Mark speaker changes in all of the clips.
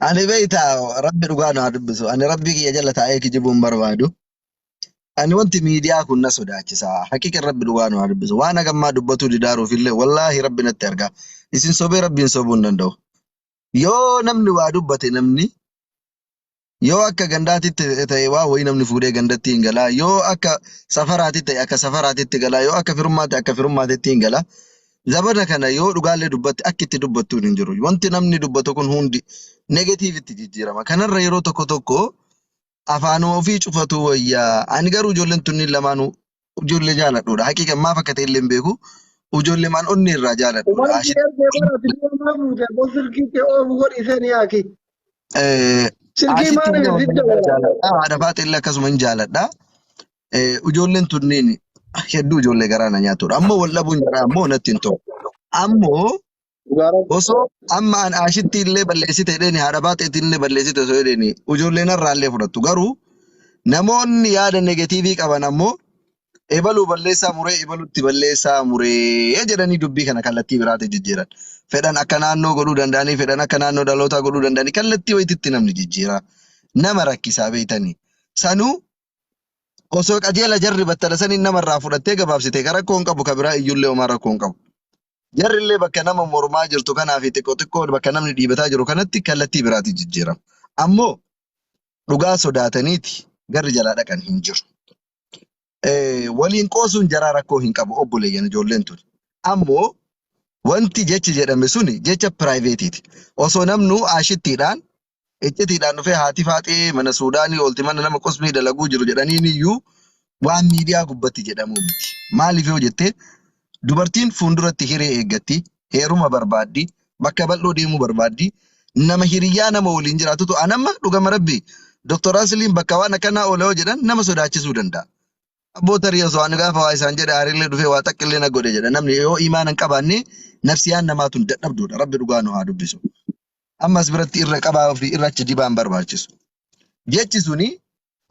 Speaker 1: Ani beektaa, Rabbi dhugaa na haa dubbisu. Ani Rabbi kiyya jala taa'ee kijibuu hin barbaadu. Ani wanti miidiyaa kun na sodaachisa. Haqiiqan Rabbi dhugaa nu haa dubbisu. Waan hagammaa dubbatuu didaaruuf illee wallaahi Rabbi natti argaa. Isin sobee Rabbiin sobuu hin danda'u. Yoo namni waa dubbate, namni yoo akka gandaatitti ta'e waa wayii namni fuudhee gandatti hin galaa. Yoo akka safaraatitti ta'e akka safaraatitti galaa. Yoo akka firummaatti akka firummaatitti hin galaa. Zabana kana yoo dhugaallee dubbatte akka itti dubbattuun hin jiru. Wanti namni dubbatu kun hundi negatiivitti jijjiirama. Kanarra yeroo tokko tokko afaanuma ofii cufatu wayyaa. Ani garuu ijoolleen tunniin lamaanuu ijoollee jaaladhuudha. Haqiiqa maaf akka ta'e illee hin beeku. Ijoollee maan onnee irraa jaaladhuudha.
Speaker 2: Waan si ergee bara ati biyya maa fuute boo silkii kee oofu godhi seen yaaki. Silkii
Speaker 1: Ashitti
Speaker 2: maaliif
Speaker 1: illee
Speaker 2: sitti
Speaker 1: onnee irraa
Speaker 2: dabala?
Speaker 1: jaaladha. Haadha Faaxee illee akkasuma hin jaaladha. Ijoolleen tunniin hedduu ijoollee garaa na nyaatudha. Ammoo wal dhabuun jaraa ammoo natti hin tolu. Ammoo osoo amma an Ashitti illee balleessite jedheeni, haadha Faaxeetti illee balleessite osoo jedheeni, ijoolleen irraa illee fudhattu. Garuu namoonni yaada negatiivii qaban ammoo ebaluu balleessaa muree, ebalutti balleessaa muree jedhanii dubbii kana kallattii biraatti jijjiiran. Fedhan akka naannoo godhuu danda'anii, fedhan akka naannoo dhalootaa godhuu danda'anii, kallattii wayititti namni jijjiira. Nama rakkisaa beeytanii. Sanuu osoo qajeela jarri battala saniin namarraa fudhattee gabaabsite ka rakkoo hin qabu, ka biraa iyyuullee homaa rakkoo hin qabu. Jarri illee bakka nama mormaa jirtu kanaa fi xiqqoo xiqqoo bakka namni dhiibataa jiru kanatti kallattii biraatti jijjiirama. Ammoo dhugaa sodaataniiti garri jalaa dhaqan hin jiru. Waliin qoosuun jaraa rakkoo hin qabu, obboleeyyan ijoolleen tun. Ammoo wanti jechi jedhame suni jecha piraayiveetiiti. Osoo namnuu Ashittiidhaan iccitiidhaan dhufee haati Faaxee mana Suudaanii oolti, mana nama qosmii dalaguu jiru jedhaniin iyyuu waan miidiyaa gubbatti jedhamuu miti. Maaliif yoo jette, dubartiin fuulduratti hiree eeggatti, heeruma barbaaddi, bakka bal'oo deemuu barbaaddi, nama hiriyyaa nama waliin jiraatutu anamma dhugama Rabbi Dr. Asliin bakka waan akkanaa oola yoo jedhan nama sodaachisuu danda'a. Abboo, tarii osoo ani gaafa waa isaan jedhe aarillee dhufee waa takkillee na godhe jedha. Namni yoo imaana hin qabaanne nafsiyaan namaa tun dadhabduudha. Rabbi dhugaa nu haa dubbisu. Ammas biratti irra qabaa fi irra achi dibaan barbaachisu. Jechi suni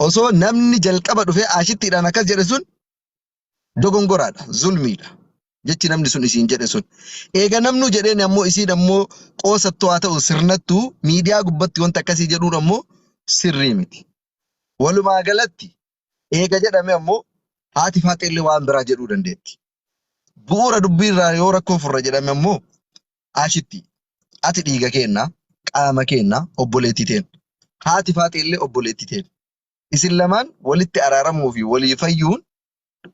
Speaker 1: osoo namni jalqaba dhufee Ashittiidhaan akkas jedhe sun dogongoraadha, zulmiidha. Jechi namni sun isiin jedhe sun. Eega namnu jedheen ammoo isiin ammoo qoosattuu haa ta'u sirnattuu miidiyaa gubbatti wanta akkasii jedhuun ammoo sirrii miti. Walumaa galatti eega jedhame ammoo haati Faaxeellee waan biraa jedhuu dandeetti. Bu'uura dubbiirraa yoo rakkoo furra jedhame ammoo, Ashitti, ati dhiiga keenna, qaama keenna, obboleettii teen. Haati Faaxeellee obboleettii teen. Isin lamaan walitti araaramuu fi walii fayyuun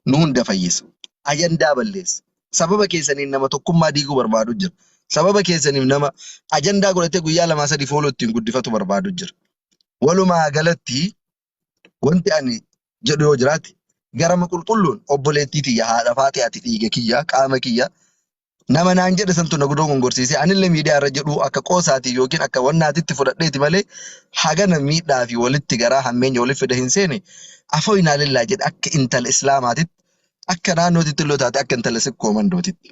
Speaker 1: nu hunda fayyisa. Ajandaa balleessa. Sababa keessaniin nama tokkummaa diiguu barbaadu jira. Sababa keessaniif nama ajandaa godhatee guyyaa lamaa sadii fooloo ittiin guddifatu barbaadu jira. Walumaa galatti wanti ani jedhu yoo jiraate, garama qulqulluun obboleettii tiyya haadha Faaxee, ati dhiiga kiyya, qaama kiyya, nama naan jedhe santu na gudoo gongorsiise. Anillee miidiyaa irra jedhu akka qoosaatiif yookiin akka wannaatitti fudhadheeti malee hagana miidhaa fi walitti garaa hammeenya walitti fida hin seene. Afoynaa lillaa jedhe akka intala islaamaatitti, akka naannootitti illee taate, akka intala Sikkoo Mandootitti.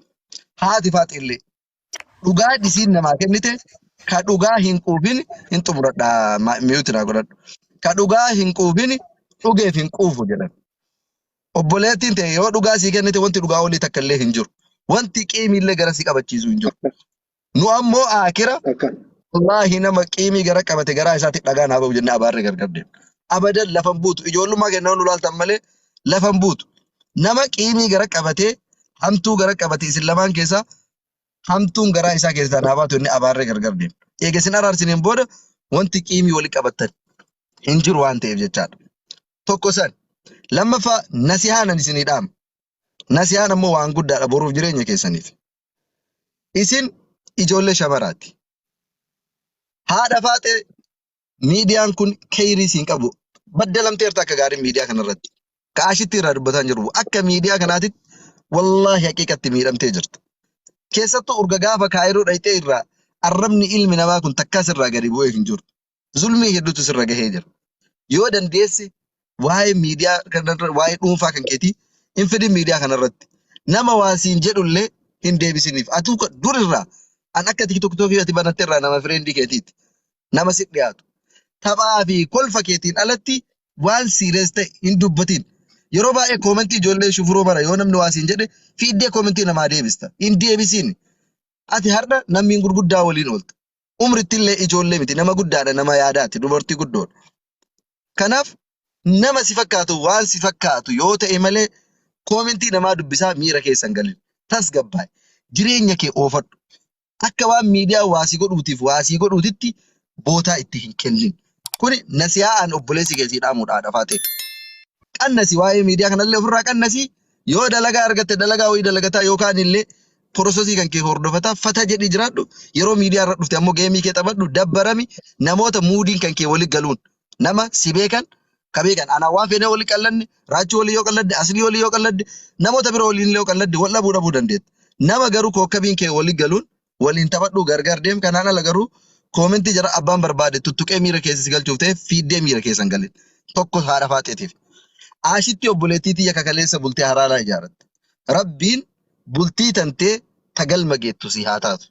Speaker 1: Haati Faaxillee dhugaa isiin namaa kennite, ka dhugaa hin quufin hin xumuradha, mute naa godhadhu. Ka dhugaa hin quufin dhugeef hin quufu jedhan. Obboleettiin ta'e yoo dhugaa sii kennite wanti dhugaa olii takka illee hin jiru. Wanti qiimii gara si qabachiisu hin jiru. Nu ammoo akira wallaahi nama qiimii gara qabate garaa isaatti dhagaan haa ba'u jennee abaarree gargar deemna. Abadan lafan buutu, ijoollummaa kennaa nu laaltan malee lafan buutu. Nama qiimii gara qabatee, hamtuu gara qabate, isin lamaan keessaa hamtuun garaa isaa keessaa naa baatu jennee abaarree gargar deemna. Eega isin araarsiniin booda wanti qiimii wali qabattan hin jiru waan ta'eef jechaadha. Tokko san. Lammaffaa, nasihaanan isinii dhaama. Nasihaan ammoo waan guddaadha boruuf jireenya keessaniif. Isin ijoollee shamaraati. Haadha Faaxee, miidiyaan kun keeyrii siin qabu. Baddalamteerta akka gaariin miidiyaa kanarratti. Kaashitti irraa dubbataa hin jiru. Akka miidiyaa kanaatitti wallaahi haqiiqatti miidhamtee jirta. Keessattuu urga gaafa Kaayiroo dhayxee irraa arrabni ilmi namaa kun takkaa sirraa gadi bu'ee hin jiru. Zulmii hedduutu sirra gahee jira. Yoo dandeesse waa'ee miidiyaa kanarra, waa'ee dhuunfaa kan keetii hin fidin miidiyaa kanarratti. Nama waa siin jedhullee hin deebisiniif. Atuu durirraa an akka TikTokii ati banatte irraa nama friendii keetiiti. Nama si dhiyaatu. Taphaa fi kolfa keetiin alatti waan serious ta'e hin dubbatin. Yeroo baay'ee commentii ijoollee shufuroo bara yoo namni waa siin jedhe fiiddee commentii namaa deebista. Hin deebisin. Ati har'a namni gurguddaa waliin oolta. Umrittillee ijoollee miti, nama guddaadha, nama yaadaati, dubartii guddoodha. Kanaaf nama si fakkaatu waan si fakkaatu yoo ta'e malee koomentii namaa dubbisaa miira keessa hin galin. Tasgabbaa'i. Jireenya kee oofadhu. Akka waan miidiyaa waa si godhuutiif waa sii godhuutitti bootaa itti hin kennin. Kuni nasihaa'aan obboleessi kee sii dhaamuudha haadha faatee. Qannasi waa'ee miidiyaa kanallee ofirraa qannasi yoo dalagaa argatte dalagaa wayii dalagataa yookaan illee porososii kan kee hordofataa fata jedhii jiraadhu yeroo miidiyaa irra dhufte ammoo geemii kee taphadhu dabbarami namoota muudiin kan kee wali galuun nama si beekan ka beekan anaa waan feenee wali qallanne raachuu walii yoo qalladde aslii walii yoo qalladde namoota bira waliin yoo qalladde wal dhabuu dhabuu dandeetta nama garuu kookkabiin kee wali galuun waliin taphadhu gargar deem kanaan ala garuu koomentii jara abbaan barbaade tuttuqee miira keessa si galchuuf ta'e fiiddee miira keessa hin galin tokko haadha faaxeetiif aashitti obboleettii tiyya kakaleessa bultee haraalaa ijaaratte rabbiin bultii tantee ta galma geettu si haa taatu.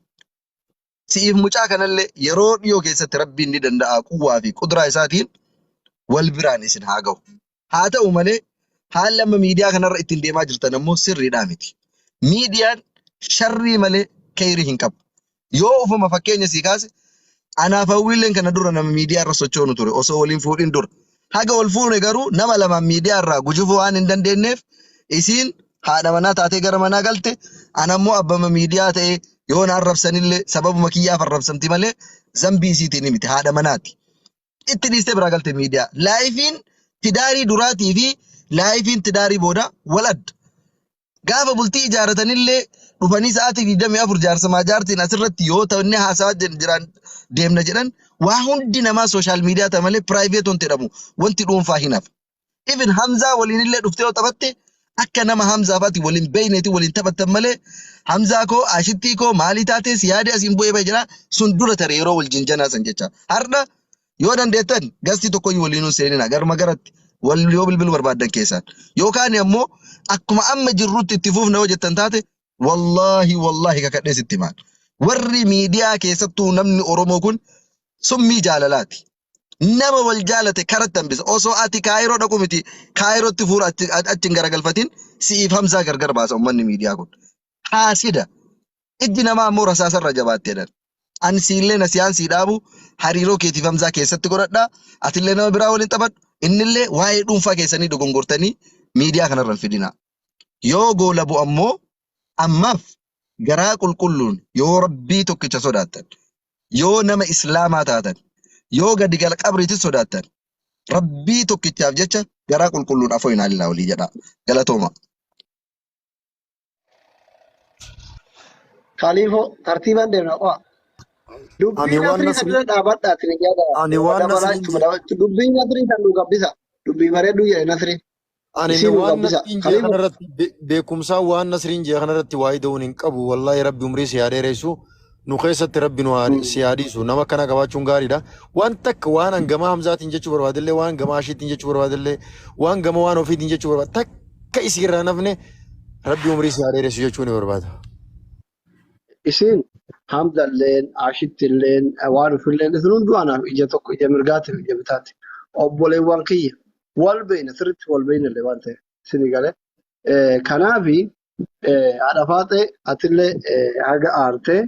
Speaker 1: Si'iif mucaa kanallee yeroo dhiyoo keessatti Rabbiin ni danda'a quwwaa fi qudraa isaatiin wal biraan isin haa gahu. Haa ta'u malee haalli amma miidiyaa kanarra ittiin deemaa jirtan ammoo sirriidhaa miti. Miidiyaan sharrii malee keyrii hin qabu. Yoo ufuma fakkeenya sii kaase anaaf hawwiilleen kana dura nama miidiyaa irra sochoonu ture osoo waliin fuudhin dura. Haga wal fuune garuu nama lamaan miidiyaa irraa gujufuu waan hin dandeenyeef isiin haadha manaa taatee gara manaa galte ana immoo abbama miidiyaa ta'ee yoo na arrabsanillee sababuma kiyyaaf arrabsamti malee zambii isiitiin miti haadha manaati. Itti dhiistee biraa galte miidiyaa. Laayifiin tidaarii duraatii fi laayifiin tidaarii booda wal adda. Gaafa bultii ijaaratanillee dhufanii sa'aatii 24 jaarsamaa jaartiin asirratti yoo ta'u haasawaa jiraan deemna jedhan waa hundi namaa sooshaal miidiyaa ta'a malee piraayiveet wanti jedhamu wanti dhuunfaa hin hafa. Even Hamzaa waliinillee dhuftee yoo taphatte akka nama Hamzaa faati waliin beeyneeti waliin taphattan malee Hamzaa koo ashittii koo maalii taatee si yaade asiin bu'ee ba'e jedha sun dura tare yeroo wal jinjanaa san jecha. Har'a yoo dandeettan gastii tokkoyyuu waliin hin seenina garuma garatti wal yoo bilbiluu barbaaddan keessaan. Yookaan ammoo akkuma amma jirrutti itti fufna yoo jettan taate wallaahi wallaahi kakadhee sitti himaan. Warri miidiyaa keessattuu namni Oromoo kun summii jaalalaati. Nama wal jaalate karatti hambisa. Osoo ati kaayiroo dhaqu miti kaayirootti fuula achi achi hin garagalfatin si'iif Hamzaa gargar baasa uummanni miidiyaa kun. Haasida. Ijji namaa ammoo rasaasarra jabaatti jedhan. Ani siillee nasiyaan sii dhaabu hariiroo keetiif Hamzaa keessatti godhadha. Atillee nama biraa waliin taphadhu. Innillee waa'ee dhuunfaa keessanii dogongortanii miidiyaa kanarra hin fidinaa. Yoo goolabu ammoo ammaaf garaa qulqulluun yoo rabbii tokkicha sodaattan yoo nama islaamaa taatan yoo gadi gala qabriitis sodaattan rabbii tokkichaaf jecha garaa qulqulluun afoo hin haalilaa walii jedhaa galatooma.
Speaker 2: Khaliifoo tartiibaan deemna qo'a. Dubbii
Speaker 3: Ani waan
Speaker 2: nasrii
Speaker 3: nasrii
Speaker 2: san bira dhaabadha ati ni jedha.
Speaker 3: ani waan
Speaker 2: Dabalaa
Speaker 3: nasriin
Speaker 2: ittuma dabalaa. Dubbii nasrii san nu gabbisa. Dubbii bareedduu jedhe nasriin.
Speaker 3: Ani
Speaker 2: Isii nu
Speaker 3: waan
Speaker 2: gabbisa.
Speaker 3: nasriin jee
Speaker 2: Khaliifoo.
Speaker 3: kanarratti beekumsaa waan nasriin jee kanarratti waa'ee da'uun hin qabu. Wallaahi rabbi umrii si haa dheeressu. Nu keessatti rabbi nu haa si haa dhiisu. Nama akkana qabaachuun gaariidha. Waan takka waan hangama Hamzaatiin jechuu barbaadillee, waan gama Ashiitiin jechuu barbaadillee, waan gama waan ofiitiin jechuu barbaada. Takka isii irraa nafne rabbi umrii si haa dheeressu jechuu ni barbaada.
Speaker 2: Isiin Hamzalleen, Ashittilleen, waan ofilleen isin hunduu anaaf ija tokko ija mirgaatiif ija bitaati. Obboleewwan kiyya wal beeyna sirriitti wal beeyna illee waan ta'eef isinii galee. Kanaafi haadha faaxee atillee haga aartee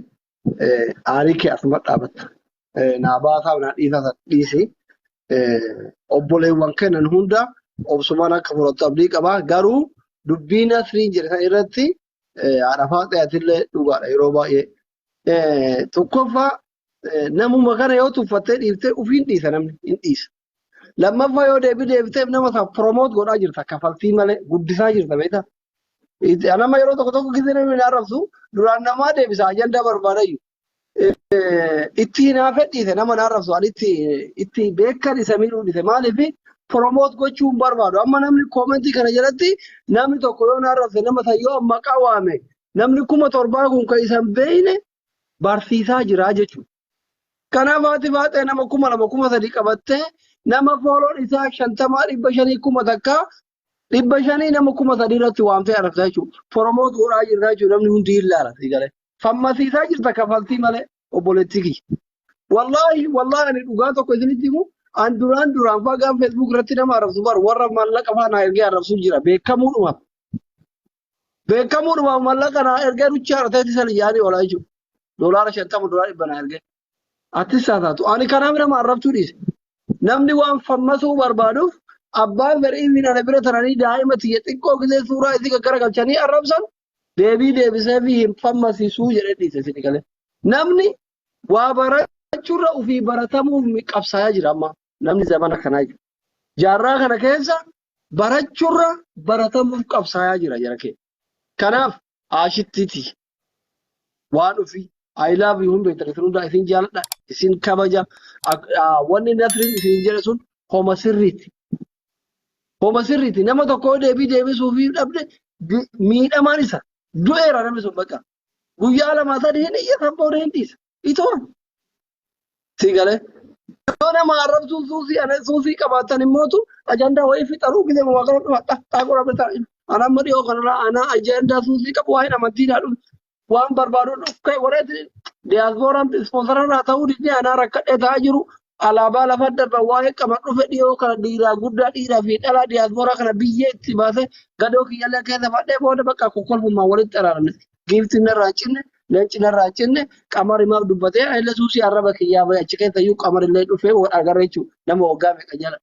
Speaker 2: aarii kee asuma dhaabatta. Naa baasaa naa dhiisaa san dhiisi. Obboleewwan kennan hunda obsumaan akka fudhattu abdii qaba. Garuu dubbii nasriin jedhe san irratti haadha faaxee atillee dhugaadha yeroo baay'ee. Tokkoffaa namuma kana yoo tuffattee dhiiftee ofiin dhiisa namni hin dhiisa. Lammaffaa yoo deebii deebiteef nama sana promote godhaa jirta kafaltii malee guddisaa jirta beektaa. Nama yeroo tokko tokko gisee namni na arrabsu duraan namaa deebisa ajandaa barbaadayyu. Itti hinaafee dhiise nama na arrabsu ani itti itti beekan isa miidhuu dhiise maaliif promote gochuu hin barbaadu. Amma namni koomentii kana jalatti namni tokko yoo na arrabse nama san yoo maqaa waame namni 7,000 kun kan isa hin beekne barsiisaa jira jechuudha. Kanaaf haati faaxee nama 2,000 3,000 qabattee nama fooloon isaa 50 500 1,000 500 nama 3,000 irratti waamtee arrabsaa jechuudha. Promote godhaa jirta jechuudha namni hundi hin laala si galee. Fammasiisaa jirta kafaltii malee obboleettii kiyya. Wallaahi wallaahi ani dhugaa tokko isinitti himu an duraan duraan faa gaafa Facebook irratti nama arrabsu bar warra maallaqa faa naa ergee arrabsu jira beekamuudhumaaf. Beekamuudhumaaf maallaqa naa ergee ruchaa irratti san yaadii oolaa jechuudha. Doolaara 50 doolaara 100 naa ergee. Atis haa taatu. Ani kanaaf nama arrabsuu dhiise. Namni waan fammasuu barbaaduuf abbaan fedhii ana bira taranii daa'ima tiyya xiqqoo gisee suuraa isii gaggaragalchanii arrabsan deebii deebisee fi hin fammasiisuu jedhee dhiise isin galee. Namni waa barachuurra ofii baratamuuf qabsaayaa jira amma namni zamana kanaa jiru. Jaarraa kana keessa barachuurra baratamuuf qabsaayaa jira jara keenya. Kanaaf aashittiti waan ofii I love you hin beektan isin hundaa isin jaaladha isin kabaja. Wanni Nasriin isin jedhe sun homa sirriiti. Homa sirriiti. Nama tokko deebii deebisuufii dhabde miidhamaan isa du'eera namni sun bakka. Guyyaa lama sadii hin iyya booda hin dhiisa. Itoo si galee. Yoo nama arrabsuun suusii ana suusii qabaatan immootu ajandaa wayii fixaruu gisee waa kana dhufa xaaquu dhabde ta'a. Ana amma dhiyoo kanarraa ana ajandaa suusii qabu waa'een amantiidhaa dhufe waan barbaadu dhufe warreetti diyaaspooraan ispoonsararraa ta'uu didee anaa rakkadhee ta'aa jiru alaabaa lafa darba waa'ee qaba dhufe dhiyoo kana dhiiraa guddaa dhiiraa fi dhalaa diyaaspooraa kana biyyee itti baasee gadoo kiyyallee keessa fadhee booda bakka kokkolfummaa walitti araaramne. Giiftiin narraa hin cinne, leenci narraa hin cinne, qamari maaf dubbatee illee suusii arraba kiyyaa bahee achi keessa iyyuu qamarillee dhufee wal agarra jechuudha. Nama waggaa meeqa jala.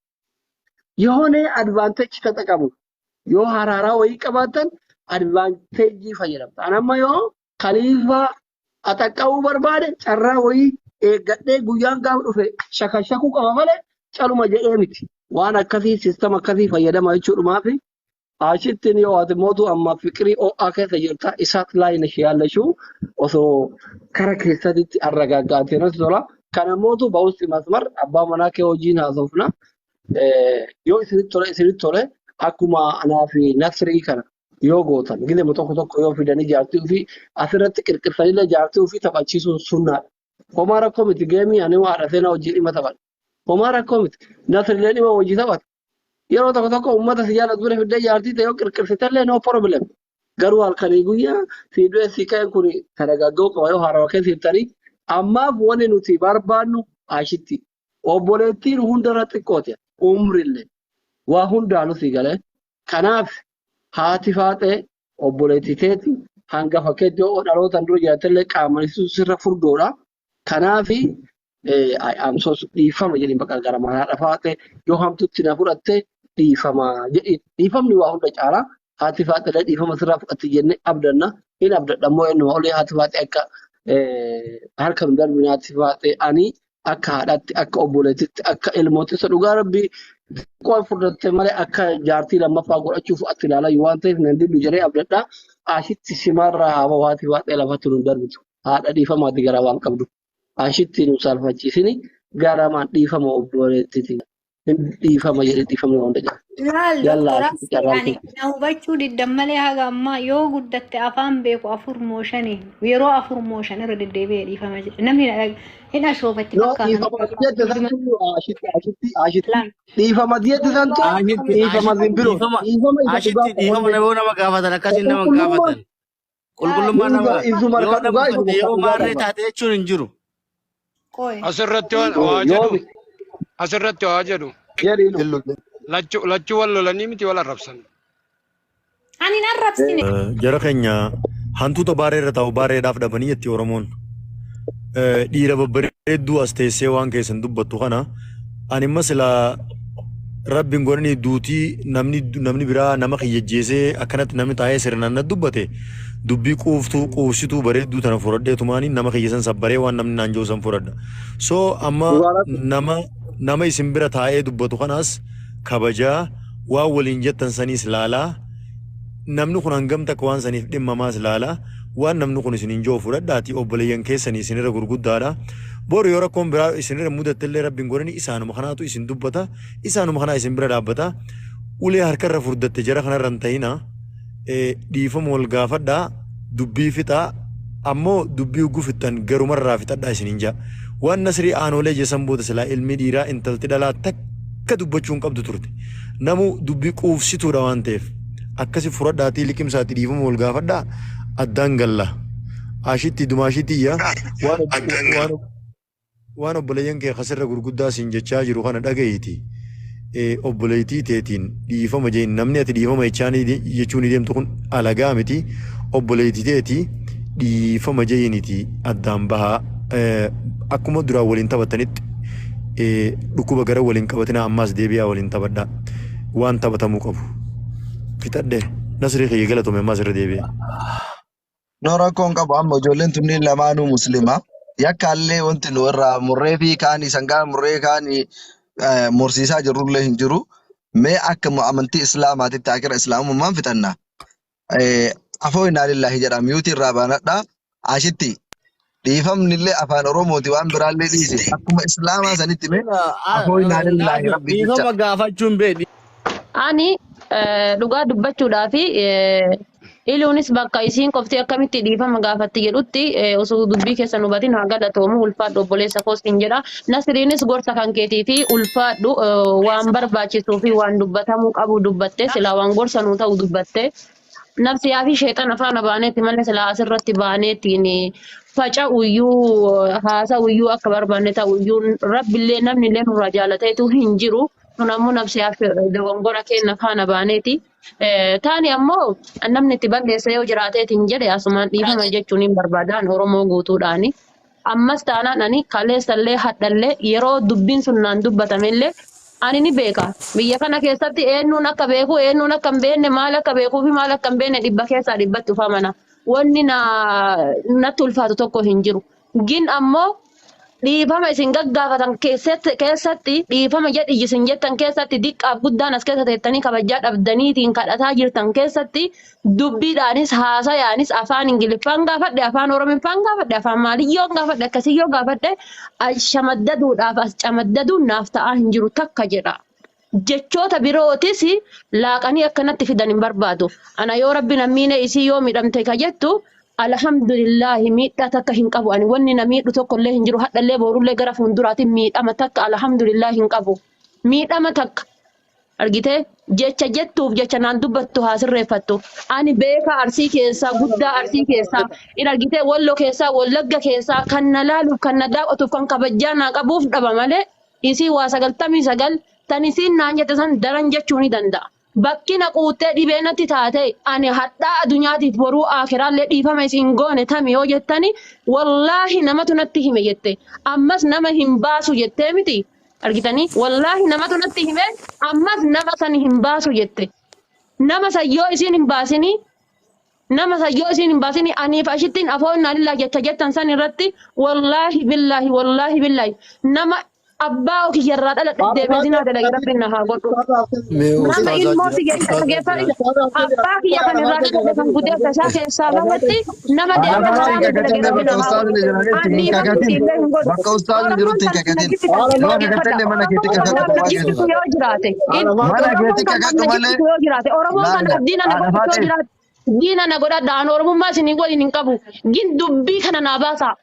Speaker 2: የሆነ advantage ተጠቀሙ. Yoo haraaraa wayii qabaattan advantage fayyadamta. Ani amma yoo kaliifaa axaqqa'uu barbaade carraa wayii eeggadhee guyyaan gaafa dhufe shakashakuu qaba malee caluma jedhee miti. Waan akkasii system akkasii fayyadama jechuudhumaafi ashittiin yoo ati mootu amma fiqirii ho'aa keessa jirta isaat laayina ishee yaallashuu osoo kara keessatti arragaaggaatee natti tola. Kana mootu ba'uusti masmar abbaa manaa kee hojiin haasofna. Yoo isinitti tole isinitti tole akkuma anaa fi Nasrii kana yoo gootan gizema tokko tokko yoo fidanii jaartii ofii asirratti qirqirsanillee jaartii ofii taphachiisuun sunnaadha. Homaa rakkoo miti geemii ani haadha seenaa hojii dhimma taphadha. Homaa rakkoo miti Nasrillee dhimma hojii taphata. Yeroo tokko tokko uummata si jaalatu bira fiddee jaartii ta'e yoo qirqirsitellee no problem. Garuu halkanii guyyaa si du'e si ka'e kun taragaggoo qaba yoo haarawaa keessa jirtanii ammaaf wanni nuti barbaannu ashitti. Obboleettiin hundarra xiqqooti umrillee waa hundaanuu si galee. Kanaaf haati faaxee obboleettii teeti hangafa keetti yoo dhalootaan dura jiraatellee qaamaan sirra furdoodha. Kanaafi amsoos dhiifama jedhiin bakka gara haadha faaxee yoo hamtutti na fudhatte dhiifama jedhiin. Dhiifamni waa hunda caalaa haati faaxee dhiifama sirraa fudhatti jennee abdanna. Hin abdadha immoo eenyuma olii haati faaxee akka harka nu darbine haati faaxee ani akka haadhaatti akka obboleettitti akka ilmootti isa dhugaa rabbii xiqqoo furdatte malee akka jaartii lammaffaa godhachuuf atti ilaalaa waan ta'eef nan diddu jedhee abdadha. Ashitti simarraa haa bahu haati faaxee lafatti nu darbitu. Haadha dhiifamaati garaa waan qabdu. Ashitti nu saalfachiisini garamaan dhiifama obboleettiti. Dhiifama jedhee dhiifamni waan hunda jira.
Speaker 4: Laal
Speaker 2: Yalla
Speaker 4: doktora
Speaker 2: ashitti carraan
Speaker 4: ani
Speaker 2: kun.
Speaker 4: na hubachuu diddan malee haga ammaa yoo guddatte afaan beeku afur moo shani yeroo afur moo shan irra deddeebi'ee dhiifama jedhe namni na hin ashoofatti
Speaker 2: No,
Speaker 4: fakkaata.
Speaker 2: dhiifama jette santu ashitti ashitti ashitti.
Speaker 4: Laal
Speaker 2: Dhiifama jette santu
Speaker 5: Ashitti
Speaker 2: dhiifama
Speaker 5: ashitti
Speaker 2: simbiroo.
Speaker 5: dhiifama
Speaker 2: Dhiifama isa dhugaa
Speaker 5: ashitti dhiifama
Speaker 2: qofa.
Speaker 5: nama nama gaafatan akkasiin nama hin
Speaker 2: Qulqullummaan
Speaker 5: gaafatan. Qulqullummaa nama
Speaker 2: isuma
Speaker 5: yoo
Speaker 2: harka
Speaker 5: nama
Speaker 2: dhugaa isuma
Speaker 5: uffatte
Speaker 2: harka
Speaker 5: yoo
Speaker 2: dhugaa
Speaker 5: maarree
Speaker 2: qaba.
Speaker 5: taate jechuun hin jiru.
Speaker 4: Qoy.
Speaker 6: Asirratti waa
Speaker 2: Yoo
Speaker 6: jedhu asirratti waa jedhu
Speaker 2: jedhiinu.
Speaker 6: lachuu lachuu wal lolanii miti wal arrabsan.
Speaker 4: Ani hin arrabsine.
Speaker 3: Jara keenya hantuuta baaree irra taa'u baareedhaaf dhabanii jetti Oromoon. Dhiira babbareedduu as teessee waan keessan dubbattu kana ani imma silaa rabbiin godhanii duutii namni namni biraa nama kiyyajjeesee akkanatti namni taa'ee sirnaan na dubbate dubbii quuftuu quufsituu bareedduu tana fudhadhee tumaanii nama kiyya san sabbaree waan namni naan jiru san fudhadha. So amma nama nama isin bira taa'ee dubbatu kanaas kabajaa waan waliin jettan saniis laalaa namni kun hangam takka waan saniif dhimmamaas laalaa waan namni kun isiniin jiru fudhadhaati obboleeyyan keessanii isinirra gurguddaadha. Boru yoo rakkoon biraa isinirra mudattellee rabbiin godhani isaanuma kanaatu isin dubbata isaanuma kanaa isin bira dhaabbata. Ulee harkarra furdatte jara kanarra hin ta'ina dhiifama wal gaafadhaa dubbii fixaa ammoo dubbii ugguu fixxan garumarraa fixadhaa isiniin jaa. Waan Nasrii Aanoolee jesan booda silaa ilmi dhiiraa intalti dhalaa takka dubbachuu hin qabdu turte. Namu dubbii quufsituudha waan ta'eef akkasi fudhadhaatii liqimsaatii dhiifama wal gaafadhaa addaan galla. Ashitti dumaashitti iyya waan waan waan obboleeyyan kee kasirra gurguddaa siin jechaa jiru kana dhaga'iiti. Obboleettii teetiin dhiifama jeen namni ati dhiifama jechuu ni deemtu kun alagaa miti obboleettii teetii dhiifama jeeniiti addaan bahaa. Akkuma duraan waliin taphatanitti dhukkuba gara waliin qabatinaa ammaas deebi'aa waliin taphadhaa. Waan taphatamuu qabu. Fixadhe Nasrii kiyya galatoomi ammaas irra deebi'ee.
Speaker 1: No rakkoon qabu amma ijoolleen tunniin lamaanuu muslima. Yakkaallee wanti nu irraa murree fi kaanii sangaa murree kaanii mursiisaa jirrullee hin jiru. Mee akka amantii islaamaatitti akira islaamummaan fixanna. Afoo innaa lillaahi jedha miyuutii irraa baanadha. Ashitti dhiifamnillee afaan Oromooti waan biraallee dhiisi. Akkuma islaamaa sanitti mee afoo innaa lillaahi rabbi jecha.
Speaker 5: Dhiifama gaafachuun beedhi.
Speaker 7: Ani dhugaa dubbachuudhaa fi iluunis bakka isiin qofti akkamitti dhiifama gaafatti jedhutti osoo dubbii keessa nu hubatin haa galatoomu ulfaadhu obboleessa koos hin jedha. Nasriinis gorsa kan keetii fi ulfaadhu waan barbaachisuu fi waan dubbatamuu qabu dubbatte silaa waan gorsa nuu ta'u dubbatte. Nafsiyaa fi sheexana faana baaneetti malee silaa asirratti baaneettiin faca'uyyuu haasa'uyyuu akka barbaanne ta'uyyuu rabbillee namnillee nurraa jaalateetu hin jiru. Kun ammoo nafsiyaaf dogongora keenya faana baaneeti. Taani ammoo namni itti balleessa yoo jiraateetiin jedhe asumaan dhiifama jechuun hin barbaadaan Oromoo guutuudhaani. Ammas taanaan ani kaleessallee hadhallee yeroo dubbiin sun naan dubbatamellee ani ni beeka. Biyya kana keessatti eenyuun akka beeku eenyuun akka hin beekne maal akka beekuu fi maal akka hin beekne dhibba keessaa dhibbatti ufamana. Wanni na natti ulfaatu tokko hin jiru. Gin ammoo dhiifama isin gaggaafatan keessatti dhiifama jedhi isin jettan keessatti diqqaaf guddaan as keessa teettanii kabajaa dhabdaniitiin kadhataa jirtan keessatti dubbiidhaanis haasayaanis afaan Ingiliffaan gaafadhe afaan Oromiffaan gaafadhe afaan Maaliyyoon gaafadhe akkasiyyoo gaafadhe shamaddaduudhaaf as camaddaduun naaf ta'aa hin jiru takka jedha. Jechoota birootis laaqanii akkanatti fidan hin barbaadu. Ana yoo rabbi nammiine isii yoo miidhamte ka jettu alhamdulillahi miidhaa takka hin qabu. Ani wanni na miidhu tokkollee hin jiru. Hadhallee boorullee gara fuulduraatiin miidhama takka alhamdulillahi hin qabu. Miidhama takka argitee jecha jettuuf jecha naan dubbattu haa sirreeffattu. Ani beekaa Arsii keessaa guddaa Arsii keessaa in argitee Walloo keessaa Wallagga keessaa kan na laaluuf kan na daawwatuuf kan kabajaa naa qabuuf dhaba malee isii waa 99 tan isiin naan jette san daran jechuu ni danda'a. Bakki na quuttee dhibee natti taate ani hadhaa addunyaatiif boruu akiraallee dhiifama isin goone tami yoo jettani wallaahi namatu natti hime jette ammas nama hin baasu jettee miti argitanii wallaahi namatu natti hime ammas nama san hin baasu jette nama san yoo isiin hin baasinii nama san yoo isiin hin baasinii aniif ashittiin afoo innaa lillaa jecha jettan san irratti wallaahi billaahi wallaahi billaahi nama abbaa kiyyarraa dhaladhe deebee zinaa dalage rabbiin na haa godhu.
Speaker 3: Mee
Speaker 7: Nama
Speaker 3: ustaazaa
Speaker 7: ilmoo
Speaker 3: jira.
Speaker 7: tiyya
Speaker 3: Ustaazaa
Speaker 7: dhageeffadhu.
Speaker 3: jira.
Speaker 7: Abbaa kiyya kan irraa dhaladhe kan gudeessa isaa keessaa bahutti nama
Speaker 1: Haadha
Speaker 7: deebee
Speaker 1: faatee
Speaker 7: haraama
Speaker 1: hin
Speaker 7: dalage
Speaker 1: kakatin
Speaker 7: rabbiin
Speaker 1: bakka
Speaker 7: na haa
Speaker 1: ustaazni
Speaker 7: godhu.
Speaker 1: jiranitti
Speaker 7: Ani
Speaker 1: hin
Speaker 7: dhiifama
Speaker 1: kakatin.
Speaker 7: isiillee hin godhu.
Speaker 1: Bakka ustaazni
Speaker 7: Oromoon
Speaker 1: jirutti hin
Speaker 7: kan na
Speaker 1: kakatin.
Speaker 7: jibbitan
Speaker 1: Yoo
Speaker 7: dhaggeeffadha.
Speaker 1: kakatallee mana keetti
Speaker 7: Oromoon kan
Speaker 1: kakadhu
Speaker 7: na
Speaker 1: kophaa
Speaker 7: jibbitu
Speaker 1: keetti.
Speaker 7: yoo jiraate.
Speaker 1: Mana
Speaker 7: Oromoon
Speaker 1: keetti
Speaker 7: kan na
Speaker 1: kakadhu malee
Speaker 7: jibbitu yoo jiraate. Oromoon kan
Speaker 1: laala.
Speaker 7: diina na
Speaker 1: Haadha
Speaker 7: godhatu yoo
Speaker 1: faatee.
Speaker 7: jiraate. Diina na godhadha. Ani Oromummaa isinii waliin hin qabu. Gin dubbii kana naa baasaa.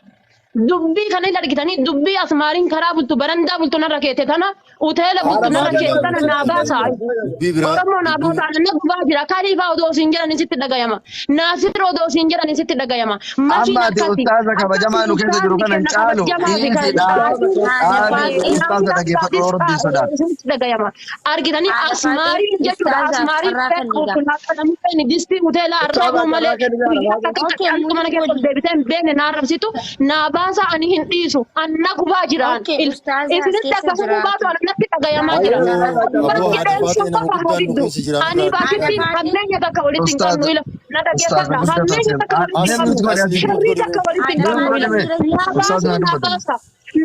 Speaker 7: Dubbii kana hin argitanii dubbii asmaariin karaa bultu barandaa bultu narra keette tana uteela bultu narra keette tana naa baasaa.
Speaker 3: Dubbii biraa
Speaker 7: Oromoo naa
Speaker 3: dubbii
Speaker 7: baasaa na gubaa jira. Kaliifaa odoo isin jedhan isitti dhagayama. Naasir odoo isin jedhan isitti dhagayama. Makiin
Speaker 1: Amma ati
Speaker 7: akkasi.
Speaker 1: ustaaza kabajamaa
Speaker 7: Akkasi
Speaker 1: nu keessa jiru
Speaker 7: ustaazni
Speaker 1: kana hin
Speaker 7: kenna
Speaker 1: caalu
Speaker 7: kabajamaa fi kan
Speaker 1: dhiisi dhaabi. Dhaabi ustaaza dhaggeeffadhu yoo rabbiin sodaatu.
Speaker 7: isitti dhagayama. Argitanii
Speaker 8: Haadha Faaxee
Speaker 7: asmaariin jechuudha.
Speaker 8: ustaazaaf
Speaker 7: Asmaariin
Speaker 8: carraa kennigaa.
Speaker 7: distii uteela arraabuu malee guyyaa takka
Speaker 8: Okay,
Speaker 7: takka mana
Speaker 8: muut
Speaker 7: keessa ol
Speaker 8: godhi.
Speaker 7: deebitee hin beekne naa arrabsitu naa baasaa ani hin dhiisu anna gubaa jiraan.
Speaker 8: Okay, ustaaza as
Speaker 7: Isinitti
Speaker 8: keessa
Speaker 7: akka hubuu baatu
Speaker 8: jiraatu.
Speaker 7: ani natti dhagayamaa jira.
Speaker 3: Aboo
Speaker 7: Abbaan
Speaker 3: aboo haadha
Speaker 7: qixeensuun
Speaker 3: faatee nama
Speaker 7: qofa
Speaker 3: guddaan nu
Speaker 7: hobiddu.
Speaker 3: keessa jira
Speaker 7: Ani
Speaker 3: nurraa
Speaker 8: Haadha
Speaker 7: baakittiin
Speaker 8: Faaxee
Speaker 7: hammeenya takka walitti hin qabnu
Speaker 1: Ustaaza
Speaker 7: ila na
Speaker 1: ustaaza
Speaker 7: dhaggeeffadha.
Speaker 1: guddaa
Speaker 7: Hammeenya
Speaker 1: taasise.
Speaker 7: takka walitti hin
Speaker 1: Mee
Speaker 7: qabnu.
Speaker 1: mute godhi
Speaker 3: Asli
Speaker 1: asli.
Speaker 3: mute
Speaker 7: Sharrii
Speaker 3: godhi
Speaker 7: takka walitti hin
Speaker 8: Haadha
Speaker 7: qabnu
Speaker 1: Mute
Speaker 7: ila.
Speaker 1: godhi mee.
Speaker 7: Naa
Speaker 1: Ustaaza
Speaker 7: baasaa
Speaker 1: haa
Speaker 7: naa
Speaker 1: dubbatan.
Speaker 7: baasa.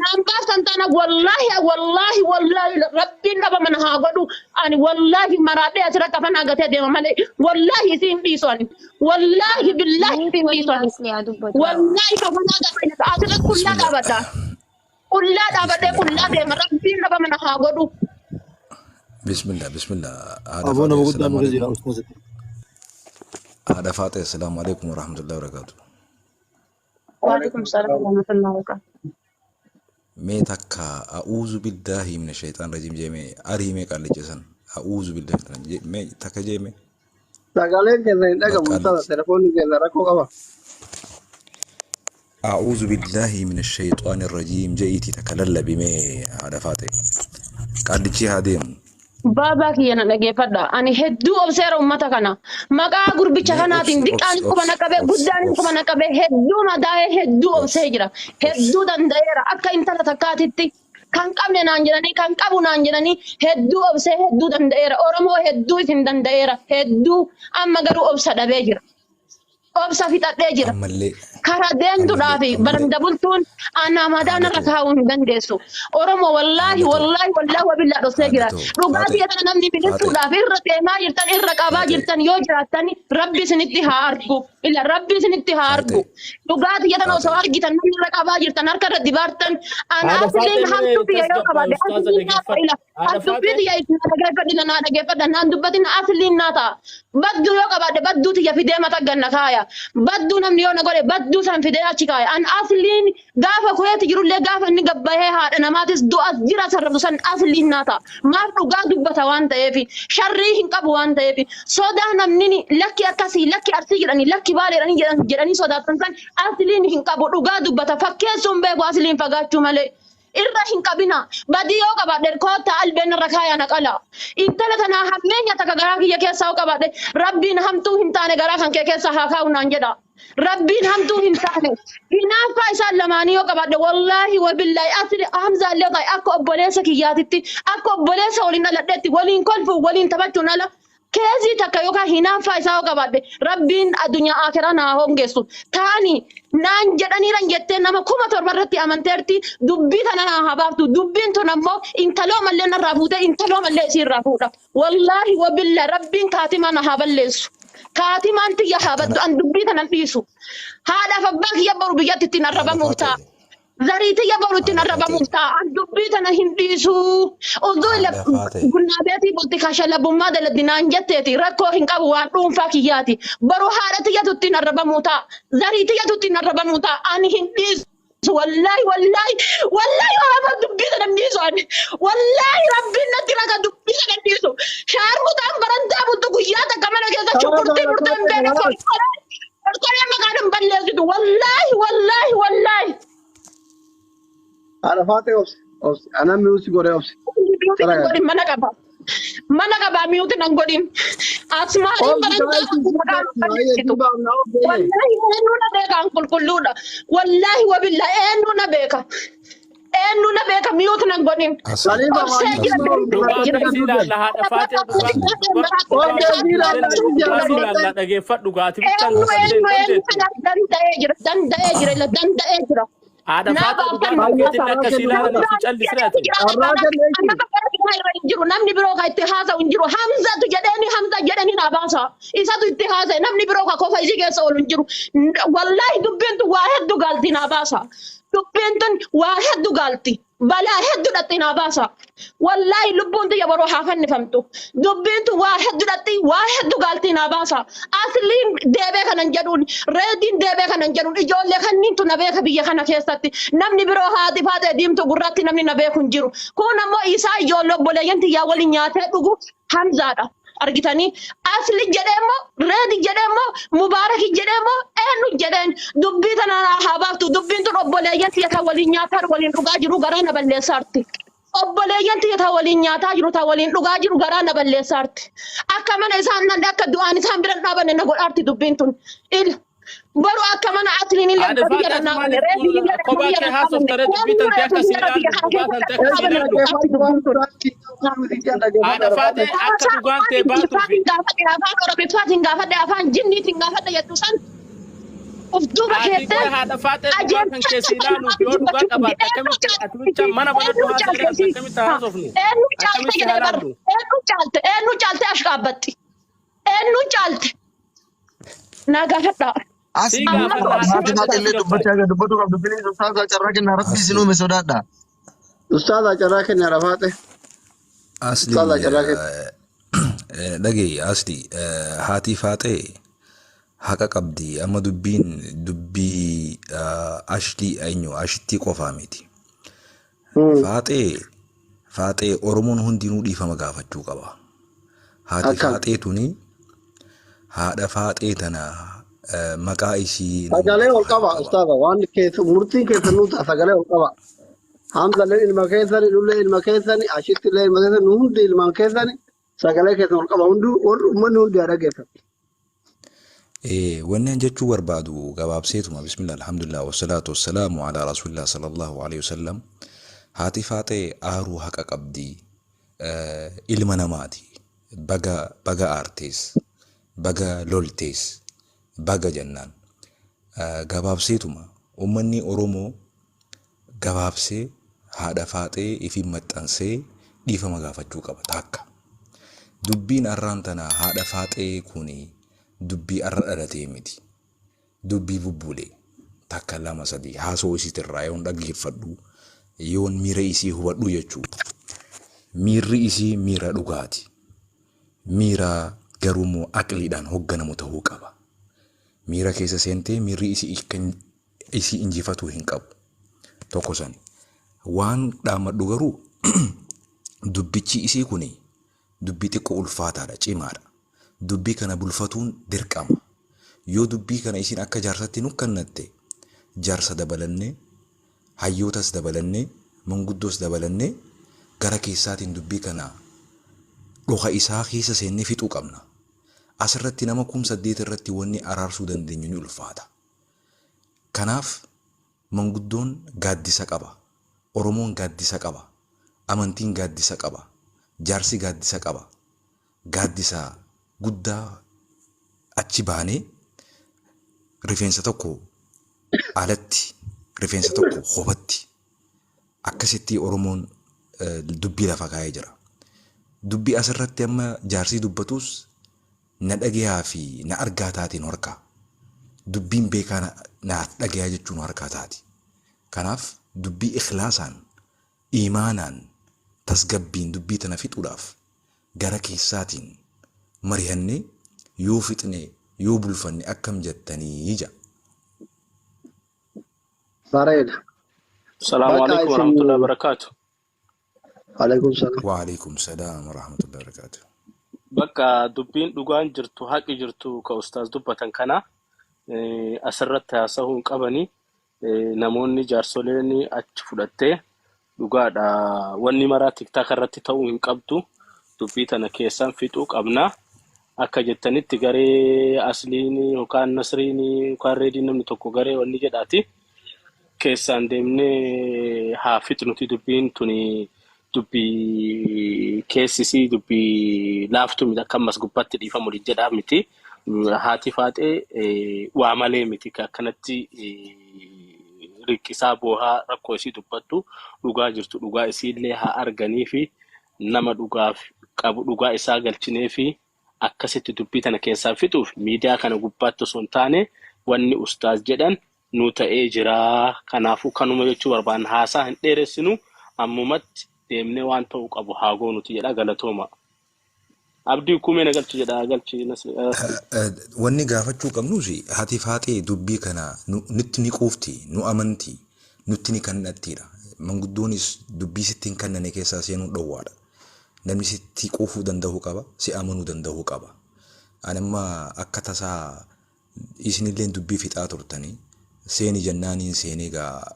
Speaker 7: Naan baasan tana wallaahi wallaahi wallaahi rabbiin dhaba mana haa godhu. Ani wallaahi maraadhee asirratti afaan hagatee deema malee wallaahi isiin dhiisu ani. Wallaahi billaahi
Speaker 8: muut
Speaker 7: isiin
Speaker 8: godhi
Speaker 7: dhiisu ani.
Speaker 8: Nasri haa dubbatu.
Speaker 7: Wallaahi kafan hagatee asirratti qullaa
Speaker 9: Bismillah.
Speaker 7: dhaabadha. Qullaa dhaabadhee
Speaker 9: Bismillah.
Speaker 7: qullaa deema rabbiin dhaba mana haa godhu.
Speaker 9: Bismillah. Bismillah. Haadha
Speaker 3: Aboo nama
Speaker 9: Faaxee.
Speaker 3: guddaan
Speaker 9: Assalaamu
Speaker 3: nu keessa jira
Speaker 9: alaikum.
Speaker 3: ustaaza.
Speaker 9: Haadha Faaxee. Assalaamu alaikum warahmatullahi wabarakatuh.
Speaker 7: Waalaikum salaam warahmatullahi wabarakatuh.
Speaker 9: Mee takka a'uuzu billaahi mina shaytaan rajiim jeemee arii mee qaallicha san a'uuzu billaahi mee takka jeemee
Speaker 2: Sagaleen keessa hin dhagamu ustaaza
Speaker 9: baqqaallicha.
Speaker 2: telefoonni keessa rakkoo qaba.
Speaker 9: A'uuzu billaahi mina shaytaan rajiim je'iitii takka lallabi mee haadha Faaxee. Qaallichi haa deemu.
Speaker 7: Baabaa kiyya na dhageeffadha. Ani hedduu obseera uummata kana. Maqaa gurbicha
Speaker 9: Mee
Speaker 7: kanaatiin
Speaker 9: obsi
Speaker 7: diqqaan
Speaker 9: obsi
Speaker 7: quba
Speaker 9: obsi
Speaker 7: na qabee
Speaker 9: obsi
Speaker 7: guddaan quba
Speaker 9: obsi
Speaker 7: na qabee hedduu madaa'ee hedduu obsee
Speaker 9: obsi
Speaker 7: jira.
Speaker 9: obsi.
Speaker 7: Hedduu danda'eera. Akka intala takkaatitti kan qabne naan jedhanii kan qabu naan jedhanii hedduu obsee hedduu danda'eera. Oromoo hedduu isin danda'eera. Hedduu amma garuu obsa dhabee jira. Obsa fixadhee jira.
Speaker 9: Ammallee
Speaker 7: Karaa
Speaker 9: ammallee
Speaker 7: deemtuudhaaf
Speaker 9: ammallee
Speaker 7: baranda bultuun ana madaa narra
Speaker 9: haadha too
Speaker 7: kaa'uu hin dandeessu. Oromoo wallaahi
Speaker 9: haadha too
Speaker 7: wallaahi wallaahi wabillaa dhoksee
Speaker 9: haadha
Speaker 7: jira.
Speaker 9: too
Speaker 7: Dhugaatii
Speaker 9: faate
Speaker 7: kana namni
Speaker 9: faate
Speaker 7: bilisuudhaaf irra deemaa jirtan irra qabaa
Speaker 9: faate
Speaker 7: jirtan yoo jiraattan rabbi isinitti haa argu. Ila rabbi isinitti haa argu.
Speaker 9: faate
Speaker 7: Dhugaatii kana osoo
Speaker 9: faate
Speaker 7: argitan namni irra qabaa jirtan harka irra dibaartan ana
Speaker 10: Haadha
Speaker 7: asliin
Speaker 10: Faaxee mee
Speaker 7: hamtuu biyya yoo
Speaker 10: tasgabbaa
Speaker 7: qabaadhe
Speaker 10: ustaaza
Speaker 7: asliin naa ta'a
Speaker 10: dhageeffadhu.
Speaker 7: ila.
Speaker 10: Haadha
Speaker 7: Dubbii
Speaker 10: Faaxee
Speaker 7: tiyya isin dhageeffadhi naa dhageeffadha naan dubbatin asliin naa ta'a. Badduu yoo qabaadhe badduu tiyya fidee mata ganna kaaya. Badduu namni yoo na godhe badduu san fidee achi kaaya. An asliin gaafa kuweeti jirullee gaafa inni gabbahee haadha namaatis du'as jira sarrabdu san asliin naa ta'a. Maaf dhugaa dubbata waan ta'eef sharrii hin qabu waan ta'eef sodaa namni lakki akkasii lakki arsii jedhanii lakki baale jedhanii jedhanii sodaatan san asliin hin qabu dhugaa dubbata fakkeessuun beeku asliin fagaachuu malee. Irra hin qabina. Badii yoo qabaadhe koottaa albeen irra kaayaa na qala. Intala tanaa hammeenya takka garaa kiyya keessaa yoo qabaadhe rabbiin hamtuu hin taane garaa kan kee keessa haa kaa'u naan jedha. Rabbiin hamtuu hin taane. Hinaaffaa isaan lamaanii yoo qabaadhe wallaahi wabillaahi asli Hamzaa illee ta'e akka obboleessa kiyyaatitti akka obboleessa waliin dhaladhetti waliin kolfuun waliin taphachuun ala keezii takka yookaan hinaaffaa isaa yoo qabaadhe rabbiin addunyaa akiraa naa hongeessu. Taani naan jedhaniiran jettee nama 7,000 irratti amanteerti dubbii tana naa haa baaftu. Dubbiin tun ammoo intaloo mallee narraa fuutee intaloo mallee isiirraa fuudha. Wallaahi wabilla rabbiin kaatimaa na haa balleessu. Kaatimaan tiyya haa
Speaker 9: Akkana
Speaker 7: baddu an dubbii tanan dhiisu. Haadhaaf abbaa kiyya boru biyyatti ittiin
Speaker 9: haadha
Speaker 7: arrabamuuf ta'a.
Speaker 9: faate
Speaker 7: Zarii tiyya boru ittiin
Speaker 9: haadha faate
Speaker 7: arrabamuuf ta'a. An dubbii tana hin dhiisu. Utuu ila
Speaker 9: haadha faate
Speaker 7: bunnaa beetii bulti kashalabummaa dalagdi naan jetteeti rakkoo hin qabu waan dhuunfaa kiyyaati. Boru haadha tiyyatu ittiin arrabamuu ta'a. Zarii tiyyatu ittiin arrabamuu ta'a. Ani hin dhiisu. Wallaahi wallaahi wallaahi Oromoo dubbii sana hin dhiisu ani. Wallaahi rabbiin natti raga dubbii sana hin dhiisu. Shaarmutaan barantaa bultu guyyaa takka mana keessa
Speaker 2: Karaa
Speaker 7: shunkurtii
Speaker 2: kana
Speaker 7: murtee hin
Speaker 2: faate
Speaker 7: beekne
Speaker 2: karaa.
Speaker 7: kolkolee maqaan hin balleessitu. Wallaahi wallaahi wallaahi.
Speaker 2: Haadha faate obsi obsi anaan mi'uusi godhe obsi.
Speaker 7: Miyuuti nan
Speaker 2: Tara
Speaker 7: godhin mana qaba. Mana qaba miyuuti nan godhin. Asmaariin
Speaker 2: Obsi
Speaker 7: barantaa
Speaker 2: karaa
Speaker 7: bultu
Speaker 2: itti
Speaker 7: maqaan hin
Speaker 2: baay'ee
Speaker 7: balleessitu.
Speaker 2: dibaaf na obbeeyye.
Speaker 7: Wallaahi eenyu na beeka an qulqulluudha. Wallaahi wabillaa eenyu na beeka. Eenyu na beeka miyuuti nan godhin.
Speaker 9: asli
Speaker 2: Khalifa
Speaker 7: Obsee
Speaker 2: waan
Speaker 7: jira
Speaker 2: dibaaf
Speaker 7: danda'ee
Speaker 10: Dhugaa
Speaker 7: jira.
Speaker 10: ta'e si ilaalla haadha Faaxee dhugaa
Speaker 9: asli
Speaker 10: dhugaa dhugaa
Speaker 2: Obsee
Speaker 10: ta'e
Speaker 2: si ilaalla
Speaker 10: si
Speaker 2: jaalladha
Speaker 10: dhugaa si ilaalla
Speaker 2: faate.
Speaker 10: dhageeffadhu gaati bichaan
Speaker 7: Eenyu
Speaker 10: dubbadhee
Speaker 7: eenyu
Speaker 10: hin
Speaker 7: eenyu
Speaker 10: dandeettu.
Speaker 7: kana danda'ee jira danda'ee jira ila danda'ee jira.
Speaker 10: Haadha
Speaker 7: Naa
Speaker 10: Faaxee
Speaker 7: baaftan
Speaker 10: dhugaa kan
Speaker 2: Baay'ee
Speaker 10: keetiin
Speaker 2: karaa
Speaker 10: akka si
Speaker 2: kennu
Speaker 10: ilaalaniif
Speaker 2: godha.
Speaker 10: si callisiraati.
Speaker 2: Carraa kenna jechuun.
Speaker 7: Nama gara biraa irra hin jiru namni biroo kan itti haasa'u hin jiru Hamzatu jedheeni Hamza jedhanii naa baasa isatu itti haasa'e namni biroo kan kofa isii keessa oolu hin jiru wallaahi dubbiin tun waa hedduu gaalti naa baasa dubbiin tun waa hedduu gaalti balaa hedduu dhatti naa baasa wallaahi lubbuun tiyya boroo haa fannifamtu dubbiin tun waa hedduu dhatti waa hedduu gaalti naa baasa asliin deebee kanan jedhuun reediin deebee kanan jedhuun ijoollee kanniintu na beeka biyya kana keessatti namni biroo haati faatee diimtuu gurraatti namni na beeku hin jiru kun ammoo isaa ijoollee obboleeyyan tiyyaa waliin nyaatee dhugu Hamzaadha. Argitanii asli jedhee immoo reedi jedhee immoo mubaaraki jedhee immoo eenyu jedheen dubbii tana naa haa baaftu dubbiin tun obboleeyyan tiyya kan waliin nyaataa waliin dhugaa jiru garaa na balleessaarti. Obboleeyyan tiyya ta waliin nyaataa jiru ta waliin dhugaa jiru garaa na balleessaarti. Akka mana isaan nan akka du'aan isaan bira hin dhaabanne na godhaarti dubbiin tun. Il boru akka mana asliin illee
Speaker 10: Haadha
Speaker 7: biyya
Speaker 10: Faaxee ati
Speaker 7: na dhaabne
Speaker 10: maaliif
Speaker 7: reediin illee
Speaker 10: kophaa
Speaker 7: biyya
Speaker 10: kee
Speaker 7: na dhaabne
Speaker 10: haasofta ree dubbii
Speaker 7: eenyu
Speaker 10: tantee
Speaker 7: reetu
Speaker 10: akka si
Speaker 7: jara biyya
Speaker 10: ilaallu
Speaker 7: kana
Speaker 10: dhugaa
Speaker 7: keessatti
Speaker 10: tantee
Speaker 7: akka
Speaker 10: akka si
Speaker 7: dhaabanne na
Speaker 10: ilaallu.
Speaker 7: godhaarti dubbiin tun.
Speaker 10: Haadha Faaxee akka
Speaker 7: Haasaa
Speaker 10: dhugaan
Speaker 7: afaan
Speaker 10: tee baatuufi
Speaker 7: Ingiliffaatiin gaafadhe, afaan Oromiffaatiin gaafadhe, afaan jinniitiin gaafadhe jettu san of duuba
Speaker 10: Ati
Speaker 7: keettee
Speaker 10: qoy haadha Faaxee dhugaa kan kee
Speaker 7: ajeemsatti
Speaker 10: si
Speaker 7: kan
Speaker 10: ilaaluuf
Speaker 7: namaatti
Speaker 10: yoo dhugaa
Speaker 7: dubbachuu qabdi.
Speaker 10: qabaatte
Speaker 7: Eenyu
Speaker 10: akkamitti
Speaker 7: caalte
Speaker 10: ati bicha mana banadhu
Speaker 7: eenyu
Speaker 10: haasa'e
Speaker 7: caalte
Speaker 10: jedhamte
Speaker 7: si
Speaker 10: akkamitti haasofnu
Speaker 7: eenyu caalte
Speaker 10: akkamitti
Speaker 7: jedhee bar
Speaker 10: haalaallu.
Speaker 7: eenyu caalte eenyu caalte ashqaabbatti eenyu caalte naa gaafadhaa.
Speaker 10: Si
Speaker 1: Asli
Speaker 7: Amma
Speaker 10: gaafanna haadha
Speaker 7: obsee
Speaker 1: haati
Speaker 10: Faaxee
Speaker 1: faate illee
Speaker 10: tasgabbaa'e.
Speaker 1: dubbachaa jira dubbatu qabdu bilis ustaaza carraa kennaa rabbi isin
Speaker 9: asli
Speaker 1: uume sodaadha.
Speaker 2: Ustaaza carraa kenna haadha faate.
Speaker 9: asli
Speaker 2: Ustaaza carraa kenna.
Speaker 9: dhaga'i asli haati faaxee haqa qabdi amma dubbiin dubbii ashlii eenyu ashittii qofaa miti. Faaxee faaxee Oromoon hundinuu dhiifama gaafachuu qaba. Haati
Speaker 2: Akkam.
Speaker 9: faaxee tuni haadha faaxee tana maqaa isii
Speaker 2: Sagalee
Speaker 9: namoota
Speaker 2: ol
Speaker 9: kaayuu
Speaker 2: qaba
Speaker 9: qaba.
Speaker 2: ustaaza waan keessa murtiin keessa nuu ta'a sagalee ol qaba. Hamzalleen ilma keessani, nullee ilma keessani, ashittillee ilma keessani, nu hundi ilmaan keessani sagalee keessan ol qaba hunduu uummanni hundi haa dhaggeeffatu.
Speaker 9: Wanni an jechuu barbaadu gabaabseetuma bismillah alhamdulillah wassalaatu wassalaamu alaa rasuulillah sallallahu alaihi wasallam haati faaxee aaruu haqa qabdi ilma namaati baga baga aartees baga loltees baga jennaan gabaabseetuma ummanni Oromoo gabaabsee haadha faaxee ifiin maxxansee dhiifama gaafachuu qaba taakka. Dubbiin arraan tana haadha faaxee kuni dubbii arra dhalatee miti. Dubbii bubbule takka lama sadii haasoo isiitirraa yoon dhaggeeffadhu yoon miira isii hubadhu jechuu. Miirri isii miira dhugaati. Miira garuu immoo aqliidhaan hogganamu tahuu qaba. Miira keessa seentee miirri isii isii injifatuu hin qabu. Tokko sani. Waan dhaammadhu garuu dubbichi isii kuni dubbii xiqqoo ulfaataadha, cimaadha. Dubbii kana bulfatuun dirqama. Yoo dubbii kana isiin akka jaarsatti nukkannatte jaarsa dabalannee, hayyootas dabalannee, manguddoos dabalannee gara keessaatiin dubbii kana dhoka isaa keessa seennee fixuu qabna. Asirratti nama 8000 irratti wanni araarsuu dandeenyu ni ulfaata. Kanaaf manguddoon gaaddisa qaba. Oromoon gaaddisa qaba. Amantiin gaaddisa qaba. Jaarsi gaaddisa qaba. Gaaddisa guddaa achi baanee rifeensa tokko alatti, rifeensa tokko kopatti akkasitti Oromoon dubbii lafa kaa'ee jira. Dubbii asirratti amma jaarsii dubbatus na dhagayaa fi na argaa taate nu harkaa. Dubbiin beekaa na dhagayaa jechuu nu harkaa taati. Kanaaf dubbii ikhlaasaan, iimaanaan, tasgabbiin dubbii tana fixuudhaaf gara keessaatiin marihannee yoo fixne yoo bulfanne akkam jattanii ja.
Speaker 2: Bareeda.
Speaker 10: Salaamu
Speaker 2: Bakka
Speaker 10: alaikum
Speaker 2: isin
Speaker 10: warahmatullahi wabarakatuh.
Speaker 2: Alaikum salaam.
Speaker 9: Wa alaikum salaam wa rahmatullahi wa barakatuh.
Speaker 10: Bakka dubbiin dhugaan jirtu haqi jirtu ka ustaaz dubbatan kana asirratti haasa'uu hin qabani. Namoonni jaarsoleen achi fudhattee dhugaadha. Wanni maraa tiktaaka irratti ta'uu hin qabdu. Dubbii tana keessaan fixuu qabna. Akka jettanitti garee asliin yookaan nasriin yookaan reediin namni tokko garee wanni jedhaati. Keessaan deemnee haa fixnuti dubbiin tuni dubbii keessisii dubbii laaftuu miti akka ammas gubbaatti dhiifamu waliin jedhaa miti. Haati faaxee waa malee miti ka akkanatti riqqisaa boohaa rakkoo isii dubbattu dhugaa jirtu dhugaa isiillee haa arganii fi nama dhugaaf qabu dhugaa isaa galchinee fi akkasitti dubbii tana keessaa fixuuf miidiyaa kana gubbaatti osoo hin taane wanni ustaaz jedhan nuu ta'ee jira. Kanaafuu kanuma jechuu barbaanna. Haasaa hin dheeressinu ammumatti deemnee waan ta'uu qabu haa goonuti jedha galatooma. Abdii kumee na galchi jedha galchi Nasri.
Speaker 9: Wanni gaafachuu qabnus haati faaxee dubbii kana nutti ni quufti, nu amanti, nutti ni kannattiidha. Manguddoonis dubbii sitti hin kannane keessaa seenuun dhowwaadha. Namni sitti quufuu danda'uu qaba, si amanuu danda'uu qaba. Ani amma akka tasaa Isinilleen dubbii fixaa turtanii seeni jennaaniin seenee egaa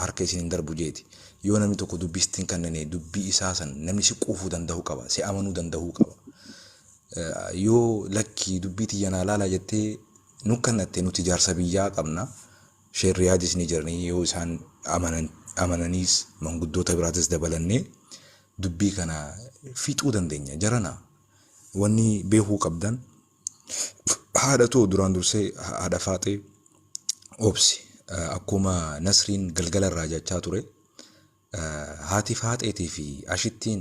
Speaker 9: harka isin hin darbu jeeti. Yoo namni tokko dubbii sitti hin kannane dubbii isaa san namni si quufuu danda'uu qaba, si amanuu danda'uu qaba. Yoo lakkii dubbii tiyya naa laalaa jettee nu kannatte nuti jaarsa biyyaa qabna. Sheer Riyaadis ni jiranii yoo isaan amanan amananiis manguddoota biraatis dabalannee dubbii kana fixuu dandeenya. Jarana wanni beekuu qabdan Haadha too duraan dursee haadha faaxee obsi akkuma Nasriin galgala irraa jechaa ture haati faaxeetii fi ashittiin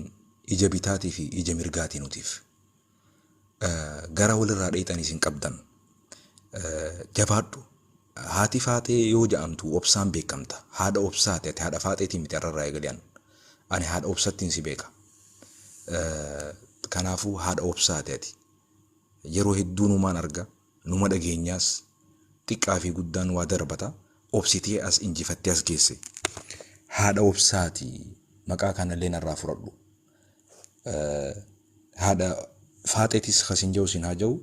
Speaker 9: ija bitaatii fi ija mirgaatii nutiif gara walirraa dheexaniis hin qabdan jabaadhu haati faaxee yoo ja'amtu obsaan beekamta haadha obsaati ati haadha faaxeetii miti har'arraa eegalee ani haadha obsattiin si beeka kanaafuu haadha obsaati ati Yeroo hedduu numaan arga, numa dhageenyaas, xiqqaa fi guddaan waa darbata, obsitee as injifattee as geesse. Haadha obsaati, maqaa kanallee narraa fudhadhu. Haadha faaxeetis ka sin ja'u sin haa ja'u,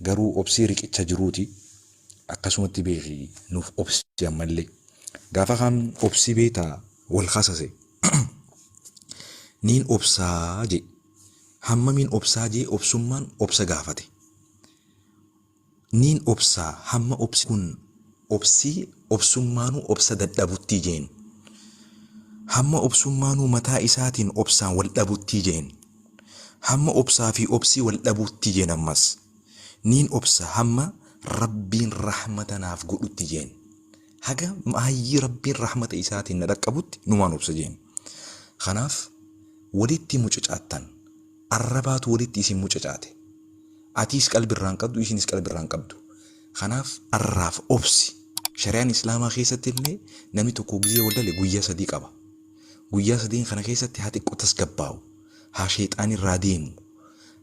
Speaker 9: garuu obsii riqicha jiruuti. Akkasumatti beeki nuuf obsi ammallee. Gaafa kaan obsi beektaa Wal khasase. Niin obsaa jee. Hammamiin obsaa jee obsummaan obsa gaafate. Niin obsaa hamma obsi kun obsii obsummaanuu obsa dadhabuttii jeen. Hamma obsummaanuu mataa isaatiin obsaan wal dhabuttii jeen. Hamma obsaa fi obsii wal dhabuttii jeen ammas. Niin obsa hamma Rabbiin rahmata naaf godhutti jeen. Haga maayyii Rabbiin rahmata isaatiin na dhaqqabutti numaan obsa jeen. Kanaaf walitti mucucaattan. Arrabaatu walitti isin mucucaate. Atiis qalbi irraa hin qabdu, isinis qalbi irraa hin qabdu. Kanaaf arraaf obsi. Shari'aan Islaamaa keessatti illee namni tokko gizee wal lale guyyaa 3 qaba. Guyyaa 3n kana keessatti haa xiqqo tasgabbaa'u, haa sheexaanni irraa deemu,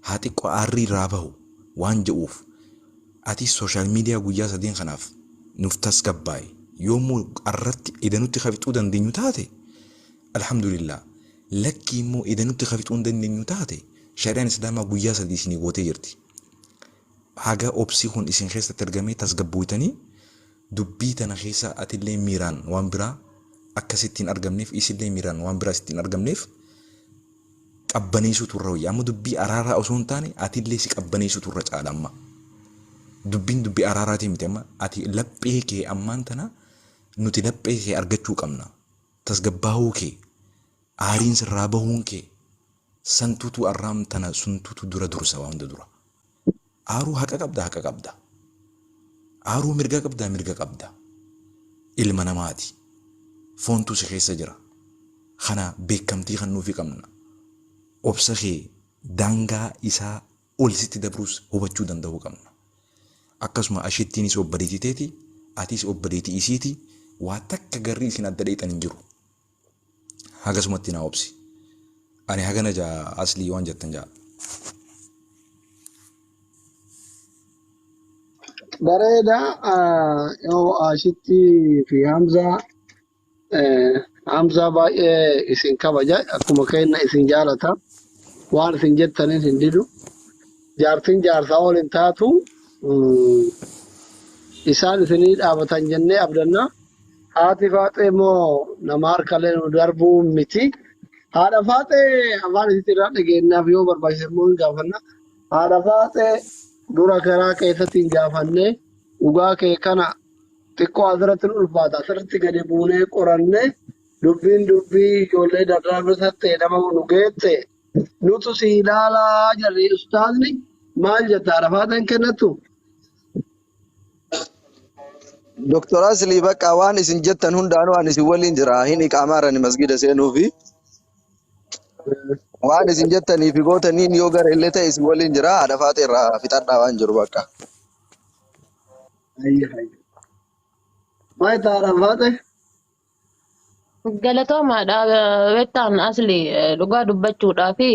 Speaker 9: haa xiqqo aarri irraa bahu waan je'uuf atis social media guyyaa 3n kanaaf nuuf tasgabbaa'i. Yoommoo arratti eda nutti ka fixuu dandeenyu taate Alhamdulillah. Lakkii immoo eda nutti ka fixuu hin dandeenyu taate shari'aan Islaamaa guyyaa 3 isinii gootee jirti. Haga obsi kun isin keessatti argamee tasgabbooytanii dubbii tana keessa atillee miiraan waan biraa akka sitti hin argamneef isillee miiraan waan biraa sitti hin argamneef qabbaneessuutu irra wayya. Amma dubbii araaraa osoo hin taane atillee si qabbaneessuutu irra caala amma. Dubbiin dubbii araaraatii miti amma ati laphee kee ammaan tana nuti laphee kee argachuu qabna. Tasgabbaa'uu kee aariin sirraa bahuun kee santuutu arraam tana suntuutu dura dursa waa hunda dura. Aaruu haqa qabda haqa qabda. Aaruu mirga qabda mirga qabda. Ilma namaati. Foontu si keessa jira. Kana beekamtii kennuufii qabna. Obsa kee daangaa isaa ol sitti dabruus hubachuu danda'uu qabna. Akkasuma ashittiinis obboleettii teeti, atis obboleettii isiiti, waa takka garri isin adda dheexan hin jiru. Hagasumatti naa obsi. Ani hagana jaa aslii waan jettan jaa.
Speaker 2: Bareeda yoo Ashittii fi Hamzaa Hamzaa baay'ee isin kabaja akkuma kenna isin jaalata waan isin jettanis hin didu jaartiin jaarsaa ol hin taatu isaan isinii dhaabatan jennee abdanna. Haati faaxee immoo nama harkalee nu darbuu miti. Haadha faaxee afaan isitti irraa dhageenyaaf yoo barbaachise immoo hin gaafanna. Haadha faaxee dura karaa keessatti hin gaafannee dhugaa kee kana xiqqoo asirratti nu ulfaata. Asirratti gadi buunee qorannee dubbiin dubbii ijoollee dardaa biratti nama nu geette nutu si ilaalaa jarri ustaazni maal jetta haadha faaxeen kennattu?
Speaker 1: Doktor Aslii bakka waan isin jettan hundaanuu ani isin waliin jira. Hin iqaamaarani masgida seenuufi. Waan isin jettanii fi gootaniin yoo gara illee ta'e isin waliin jira. Haadha faaxee irraa fixadhaa waan jiru bakka.
Speaker 2: Hayya hayya. Maal jetta haadha faaxee?
Speaker 7: Galatoomaadha beektaan asli dhugaa dubbachuudhaa fi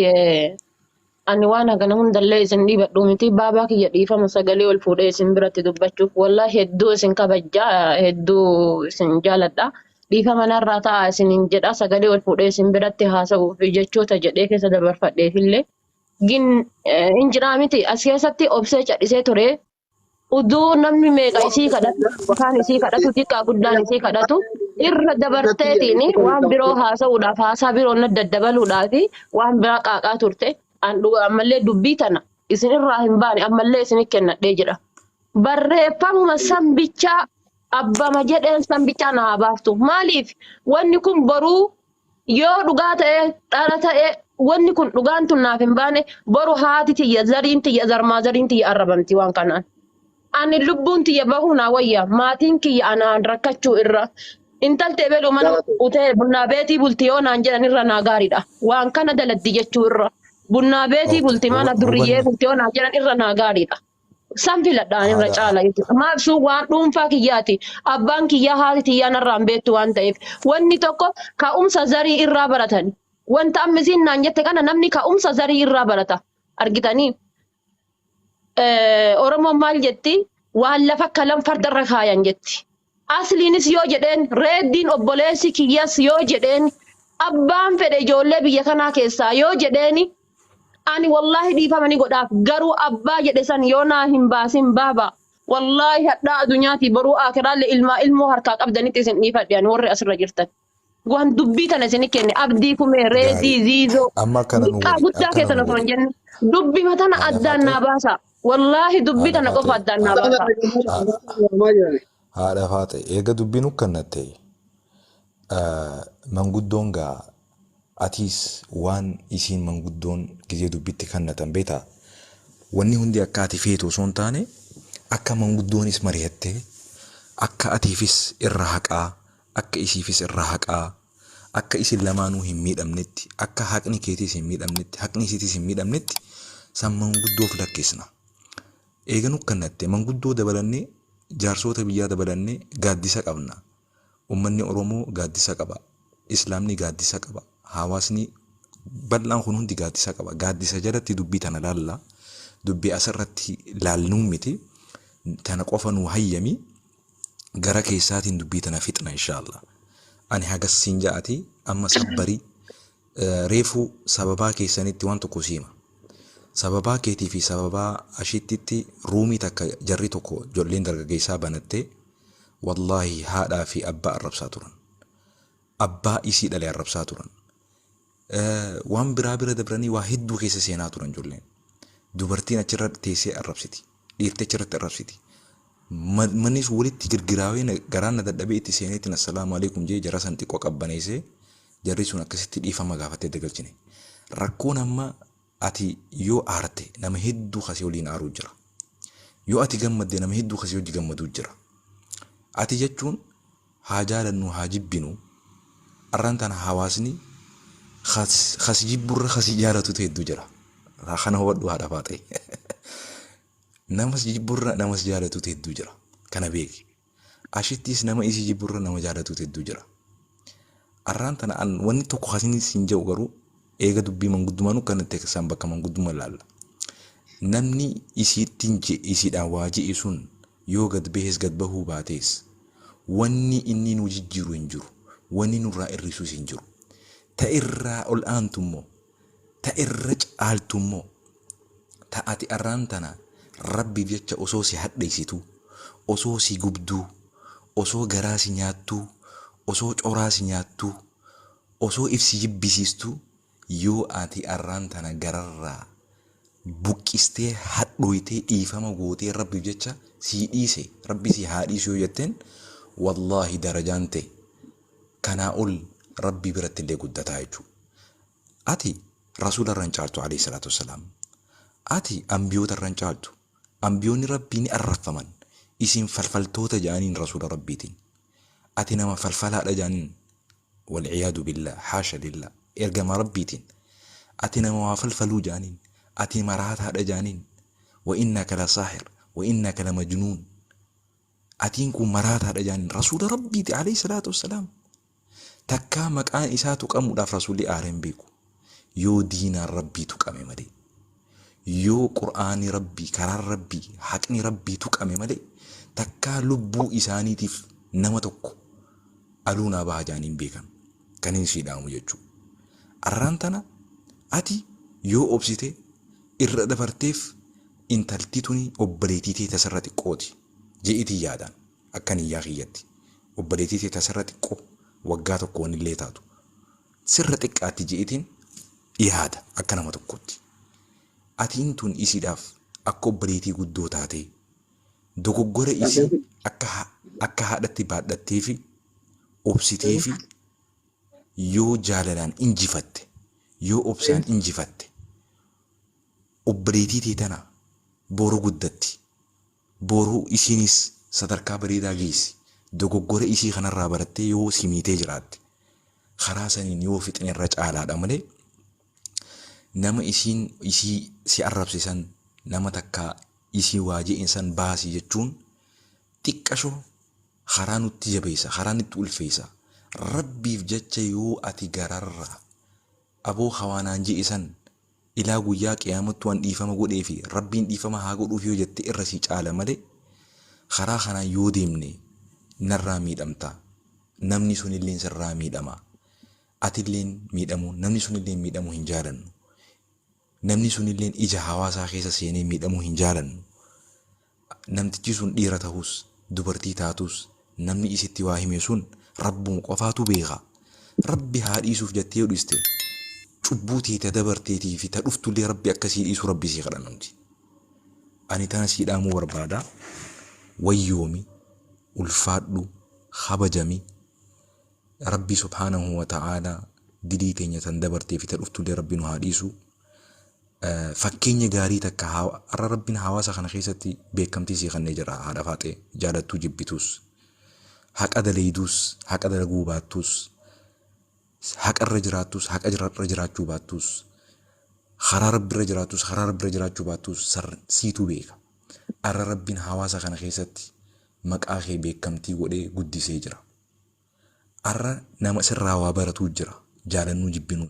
Speaker 7: ani waan hagana hundallee isin dhiibadhu miti baabaa kiyya dhiifama sagalee ol fuudhee isin biratti dubbachuuf wallaahi hedduu isin kabajjaa hedduu isin jaaladha dhiifama narraa ta'a isiniin jedha sagalee ol fuudhee isin biratti haasa'uuf jechoota jedhee keessa dabarfadheefillee gin hin jiraa miti as keessatti obsee cadhisee ture Uduu namni meeqa isii kadhatu, kaan isii kadhatu, xiqqaa guddaan isii kadhatu, irra dabarteetiin waan biroo haasa'uudhaaf, haasaa biroo na daddabaluudhaaf waan biraa qaaqaa turte. An dhuga ammallee dubbii tana isin irraa hin baane ammallee isin kennadhee jira. Barreeffamuma san bichaa abbama jedheen san bichaa na haa baaftu. Maaliif wanni kun boruu yoo dhugaa ta'e dhara ta'e wanni kun dhugaan tun naaf hin baane boru haati tiyya zariin tiyya zarmaa zariin tiyya arrabamti waan kanaan. Ani lubbuun tiyya bahuu naa wayya maatiin kiyya anaan rakkachuu irra intalti ebelu mana utee bunnaa beetii bulti yoo naan jedhan irra naa gaariidha. Waan kana daladdi jechuu irra bunnaa beetii bulti mana durriyyee
Speaker 9: Hubanne
Speaker 7: bulti yoo naan jedhan irra naa gaariidha. San filadha ani irra
Speaker 9: haadha
Speaker 7: caala jechuudha. Maaf sun waan dhuunfaa kiyyaati. Abbaan kiyyaa haati tiyyaa narraa hin beektu waan ta'eef. Wanni tokko ka'umsa zarii irraa baratani. Wanta amma isiin naan jette kana namni ka'umsa zarii irraa barata. Argitanii? Oromoon maal jetti? Waan lafa kalan fardarra kaayan jetti. Asliinis yoo jedheen, reeddiin obboleessi kiyyas yoo jedheen, abbaan fedhe ijoollee biyya kanaa keessaa yoo jedheeni ani wallaahi dhiifama ni godhaaf garuu abbaa jedhe san yoo naa hin baasin baaba wallaahi hadhaa adunyaatii boruu aakiraallee ilmaa ilmoo harkaa qabdanitti isin dhiifadhe ani warri asirra jirtan. Waan dubbii tana isin kenne abdii kumee
Speaker 9: Gaarii.
Speaker 7: reedii ziizoo
Speaker 9: Amma akkana nu
Speaker 7: xiqqaa
Speaker 9: godhi.
Speaker 7: guddaa
Speaker 9: Akkana
Speaker 7: keessan
Speaker 9: nu
Speaker 7: osoo hin
Speaker 9: godhi.
Speaker 7: jenne dubbima tana
Speaker 9: Haadha
Speaker 7: addaan
Speaker 9: Faaxee.
Speaker 7: naa baasa. Wallaahi dubbii
Speaker 9: Haadha
Speaker 7: tana qofa
Speaker 9: Faaxee.
Speaker 7: addaan naa baasa.
Speaker 9: Haadha Faaxee. Eega dubbiin ukkannatte manguddoon gaa atiis waan isiin manguddoon gizee dubbitti kannatan beektaa? Wanni hundi akka ati feetu osoo hin taane akka manguddoonis mari'attee akka atiifis irra haqaa akka isiifis irra haqaa akka isin lamaanuu hin miidhamnetti akka haqni keetiis hin miidhamnetti haqni isiitiis hin miidhamnetti san manguddoof lakkisna. Eega nu kannatte manguddoo dabalannee jaarsoota biyyaa dabalannee gaaddisa qabna. Ummanni Oromoo gaaddisa qaba. Islaamni gaaddisa qaba. Hawaasni bal'aan kun hundi gaaddisa qaba. Gaaddisa jalatti dubbii tana laalla. Dubbii asirratti laalnuu miti. Tana qofa nuu hayyami. Gara keessaatiin dubbii tana fixna inshaallah. Ani hagas siin ja'ati amma sabbarii reefu sababaa keessanitti waan tokko siima. Sababaa keetii fi sababaa ashittitti ruumii takka jarri tokko ijoolleen dargaggeessaa banattee wallaahi haadhaa fi abbaa arrabsaa turan. Abbaa isii dhale arrabsaa turan. Waan biraa bira dabranii waa hedduu keessa seenaa turan ijoolleen. Dubartiin achirra teessee arrabsiti. Dhiirti achirratti arrabsiti. Manni sun walitti girgiraawee garaan na dadhabee itti seeneetiin assalaamu alaikum jee jara san xiqqoo qabbaneessee jarri sun akkasitti dhiifama gaafattee dagalchine. Rakkoon amma ati yoo aarte nama hedduu kasii waliin aaruu jira. Yoo ati gammadde nama hedduu kasii hojii gammaduu jira. Ati jechuun haa jaalannu haa jibbinu arraan tana hawaasni kas jibburra kasi jaalatutu hedduu jira. Kana hubadhu haadha Faaxee. Namas jibburra namas jaalatutu hedduu jira. Kana beeki. Ashittis nama isii jibburra nama jaalatutu hedduu jira. Arraan tana an wanni tokko kasin siin jedhu garuu eega dubbii manguddumaan kanatti isaan bakka manguddummaa laalla. Namni isiittiin isiidhaan waa je'e sun yoo gad bahees gad bahuu baatees wanni inni nu jijjiiru hin jiru. Wanni nurraa irrisuus hin jiru. Ta irraa ol aantu immoo ta irra caaltu immoo ta ati arraan tana rabbiif jecha osoo si hadheessitu osoo si gubduu osoo garaa si nyaattuu osoo coraa si nyaattuu osoo ibsi jibbisiistuu yoo ati arraan tana gararraa buqqistee hadhooytee dhiifama gootee rabbiif jecha sii dhiise rabbi si haa dhiisu yoo jetteen wallaahi darajaan ta'e kanaa ol rabbii biratti illee guddataa jechuudha. Ati rasuula irra hin caaltu alayhi salaatu wassalaam. Ati ambiyoota irra hin caaltu. Ambiyoonni rabbii ni arraffaman. Isin falfaltoota jedhaniin rasuula rabbiitiin. Ati nama falfalaadha jedhaniin walciyaadu billah haasha lillah ergama rabbiitiin. Ati nama waa falfaluu jedhaniin. Ati maraataadha jedhaniin. Wa innaka la saahir wa innaka la majnuun. Atiin kun maraataadha jedhaniin rasuula rabbiiti alayhi salaatu wassalaam. Takkaa maqaan isaa tuqamuudhaaf rasuulli aaree hin beeku. Yoo diinaan rabbii tuqame malee. Yoo qur'aanii rabbii, karaan rabbii, haqni rabbii tuqame malee takkaa lubbuu isaaniitiif nama tokko aluu naa baha jedhanii hin beekan. Kan hin sii dhaamu jechuudha. Arraan tana ati yoo obsite irra dabarteef intalti tuni obboleettii tee tasarra xiqqooti je'iitiin yaadaan akka niyyaa kiyyatti. Obboleettii tee tasarra xiqqoo waggaa tokkoon illee taatu sirra xiqqaatti je'iitiin yaada akka nama tokkotti. Atiin tun isiidhaaf akka obboleettii guddoo taatee dogoggora isii akka haadhatti baadhattee fi obsitee fi yoo jaalalaan injifatte yoo obsaan injifatte obboleettii tee tana boru guddatti. Boru isiinis sadarkaa bareedaa geessi. Dogoggora isii kanarraa barattee yoo si miitee jiraatte karaa saniin yoo fixne irra caalaadha malee nama isiin isii si arrabse san nama takka isii waa je'een san baasi jechuun xiqqasho karaa nutti jabeessa karaa nutti ulfeessa. Rabbiif jecha yoo ati gararraa aboo hawaanaan je'e san ilaa guyyaa qiyaamattu an dhiifama godhee fi rabbiin dhiifama haa godhuuf yoo jette irra si caala malee karaa kanaan yoo deemne narraa miidhamta. Namni sunilleen sirraa miidhama. Atilleen miidhamuu namni sunilleen miidhamuu hin jaalannu. Namni sunilleen ija hawaasaa keessa seenee miidhamuu hin jaalannu. Namtichi sun dhiira ta'us dubartii taatus namni isitti waa hime sun rabbuma qofaatu beeka. Rabbi haa dhiisuuf jettee yoo dhiiste cubbuu tee ta dabarteetii fi ta dhuftullee Rabbi akka sii dhiisu Rabbi sii kadhanna nuti. Ani tana sii dhaamuu barbaada. Wayyoomi, ulfaadhu, kabajami. Rabbi subhaanahu wa ta'aalaa dilii teenya tan dabartee fi ta dhuftullee Rabbi nu haa dhiisu. Fakkeenya gaarii takka har'a Rabbiin hawaasa kana keessatti beekamtii sii kennee jira haadha faaxee jaalattuu jibbituus. Haqa daleeyduus, haqa dalaguu baattuus, haqa irra jiraattuus, haqa irra jiraachuu baattuus, karaa Rabbi irra jiraattuus, karaa Rabbi irra jiraachuu baattuus siitu beeka. Har'a Rabbiin hawaasa kana keessatti maqaa kee beekamtii godhee guddisee jira. Har'a nama sirraa waa baratuu jira. Jaalannuu jibbinuu.